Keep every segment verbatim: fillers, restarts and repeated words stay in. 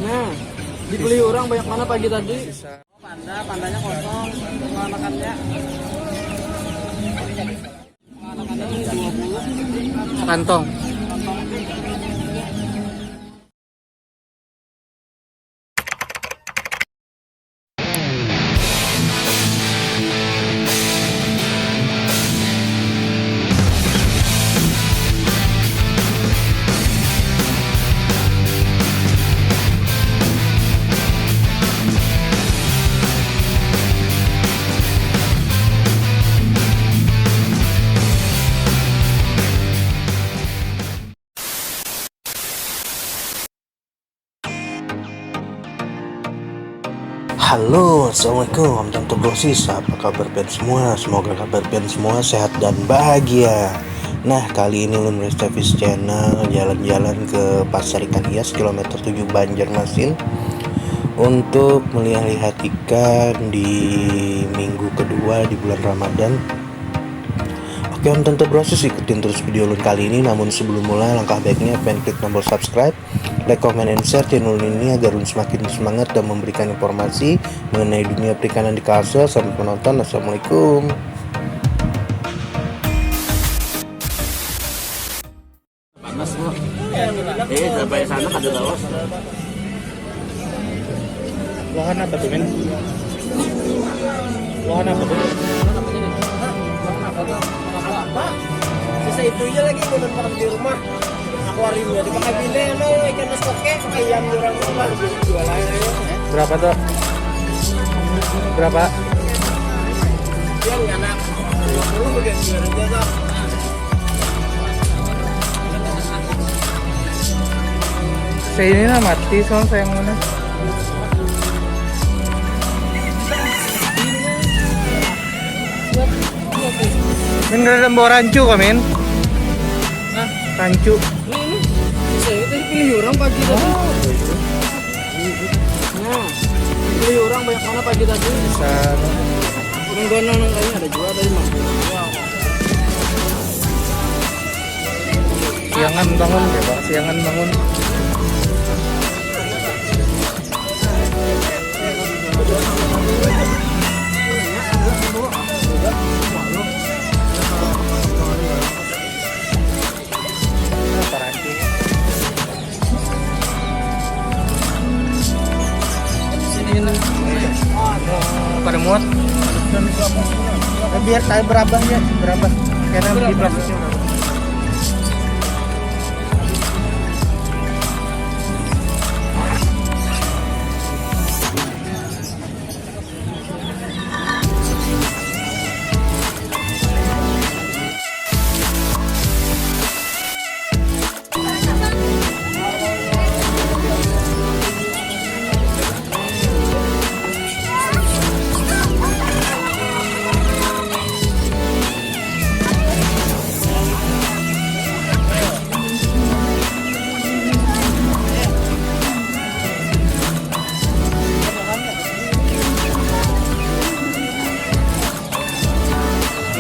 Nah, dibeli orang banyak mana pagi tadi? Panda, pandanya kosong, makannya. Kantong. Halo, assalamualaikum, Om Tanto Brosis. Apa kabar pian semua? Semoga kabar pian semua sehat dan bahagia. Nah, kali ini ulun Restavis Channel jalan-jalan ke Pasar Ikan Hias kilometer tujuh Banjarmasin untuk melihat-lihat ikan di minggu kedua di bulan Ramadan. Oke, Om Tanto Brosis, ikutin terus video ulun kali ini. Namun sebelum mulai, langkah baiknya pian klik tombol subscribe, like, comment, and share channel ini agar ulun semakin semangat dan memberikan informasi mengenai dunia perikanan di Kalsel. Selamat menonton. Assalamualaikum. Panas, Bu. Eh, sampai sana kada lawas. Lohan apa tuh, Min? Lohan apa tuh? Apa? Sisa itu aja lagi, bukan makan di rumah. Akuariumnya dipakai bini, anu, ikan mas koke, pakai ayam di orang rumah. Jualan aja. Berapa tuh? Berapa? Yang anak dua puluh udah jualan aja, Bang. Saya ini nah mati, soalnya sayang mana. Min, kada ada bawa rancu kah, Min? Hah? Rancu. Ini, ini. Saya tadi pilih orang pagi tadi. Oh, iya. Nah, pilih orang banyak mana pagi tadi? Bisa. Orang Gonang nang kayaknya ada juga tadi, Mang. Siangan bangun ya, Pak. Siangan bangun. Paranti. Kada muat. Biar saya berabah ya, berabah. Karena di plastiknya.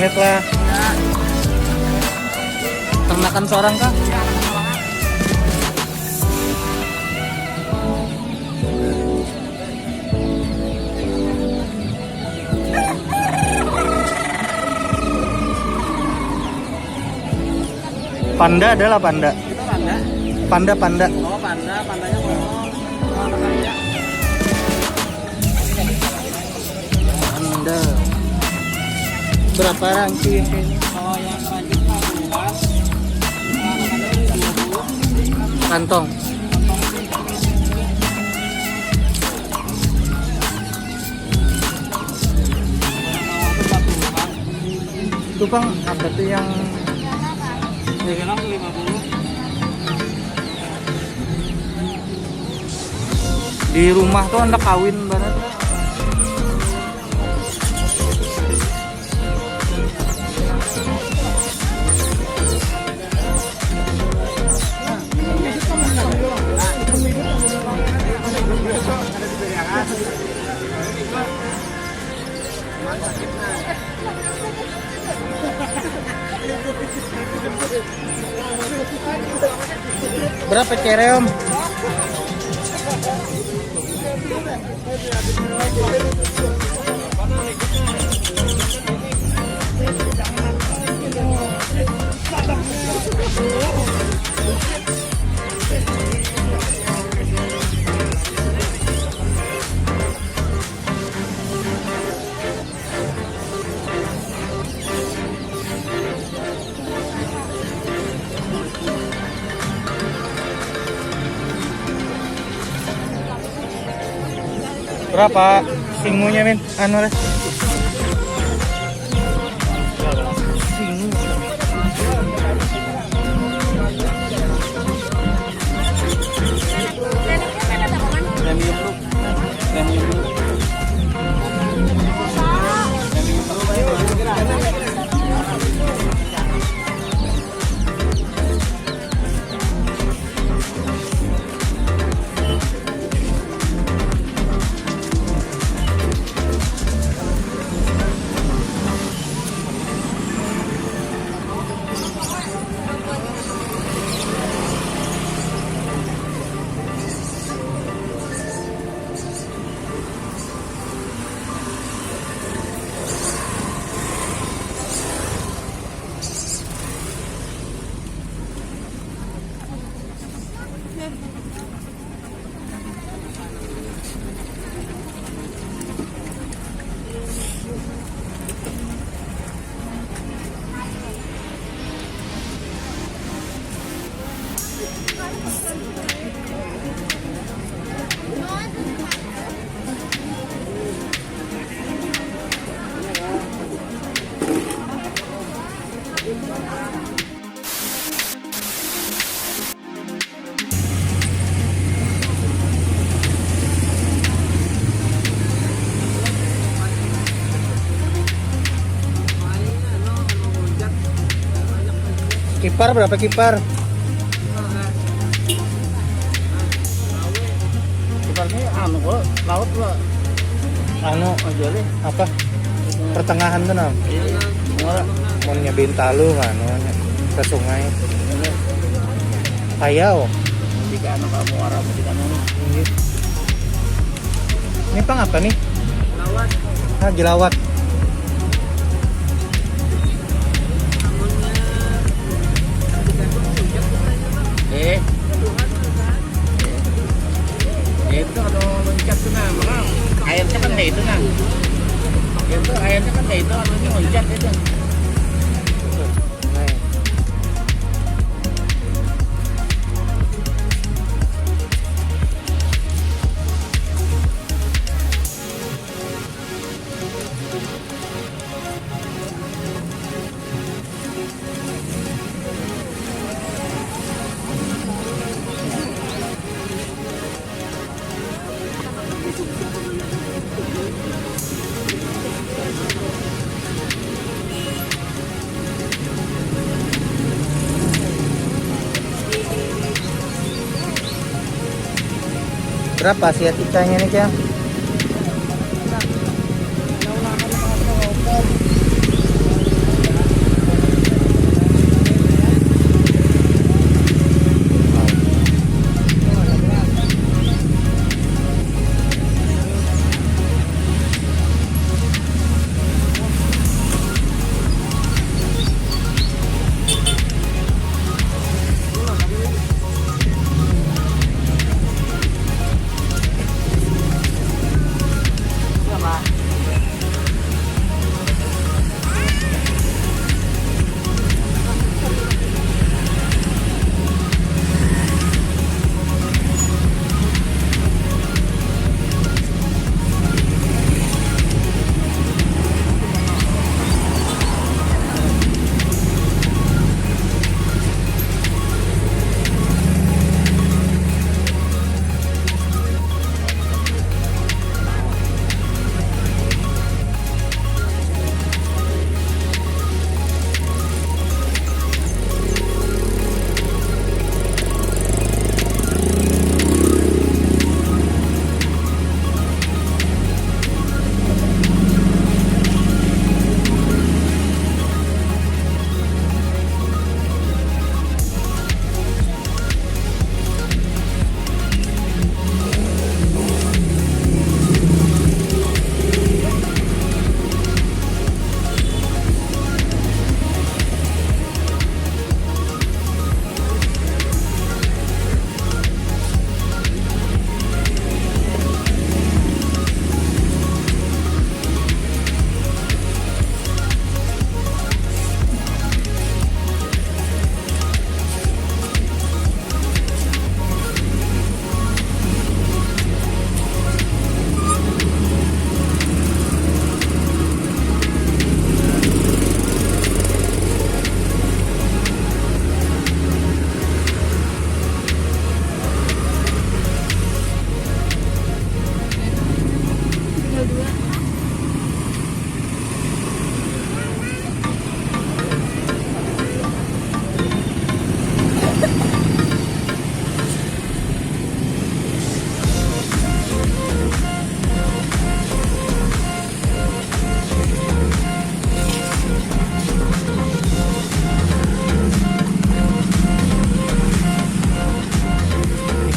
Ingat lah. Ternakan seorang kah? Panda ada lah, panda. Itu panda. Panda, panda. Oh, panda, pandanya kosong. Panda. Berapa rancu yang kayak ini? Kalau yang rancu empat belas, kalau yang dua puluh. Kantong. Tukang apa tuh yang di rumah tuh anak kawin banget. Berapa cereom? Berapa singunya, Min? Anu, Res? Singu. Premium, Bro. Premium, Bro. Kipar berapa kipar? Kipar ni anu kok, laut kok. Anu, aja lih. Apa? Pertengahan tu nah. Iya, iya. Mun nya Bintaro kan, anu, ke sungai. Iya. Payau. Jika anu kamu arah, jika anu. Iya. Ini pang apa nih? Lawat. Ah, jelawat. Eh. Ya itu kalau loncat tuh nah, maka airnya kan kayak itu nah. Ya itu airnya kan kayak itu, kalau ini loncat itu. Berapa asiaticanya nih, Cang?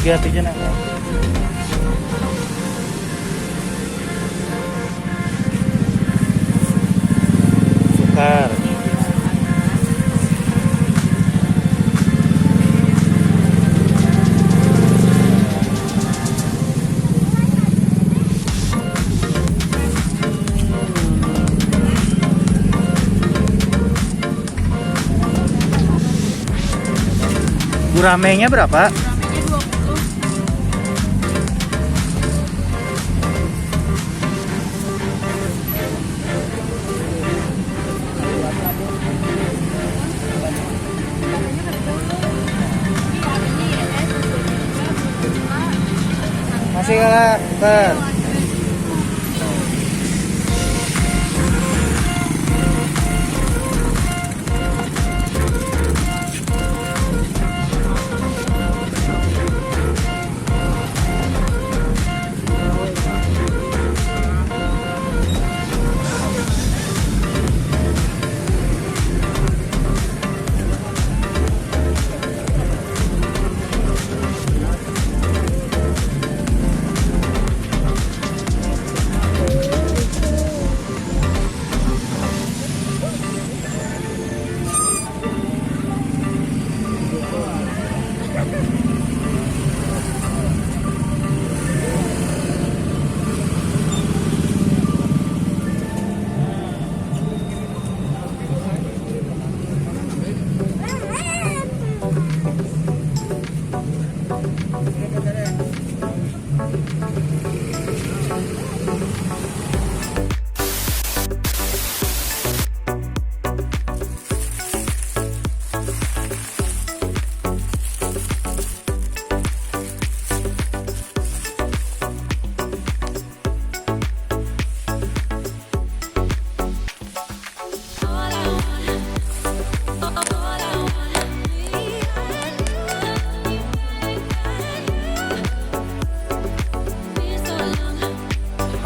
Lihat aja nak. Sukar. Guramenya berapa? Guramenya dua puluh. Masih kalah, Ter.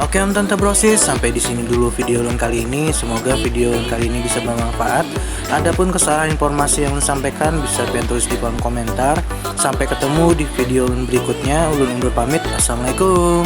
Oke, Om Tante Brosis, sampai di sini dulu video ulun kali ini. Semoga video ulun kali ini bisa bermanfaat. Adapun kesalahan informasi yang ulun sampaikan bisa pian tulis di kolom komentar. Sampai ketemu di video ulun berikutnya. Ulun undur pamit. Assalamualaikum.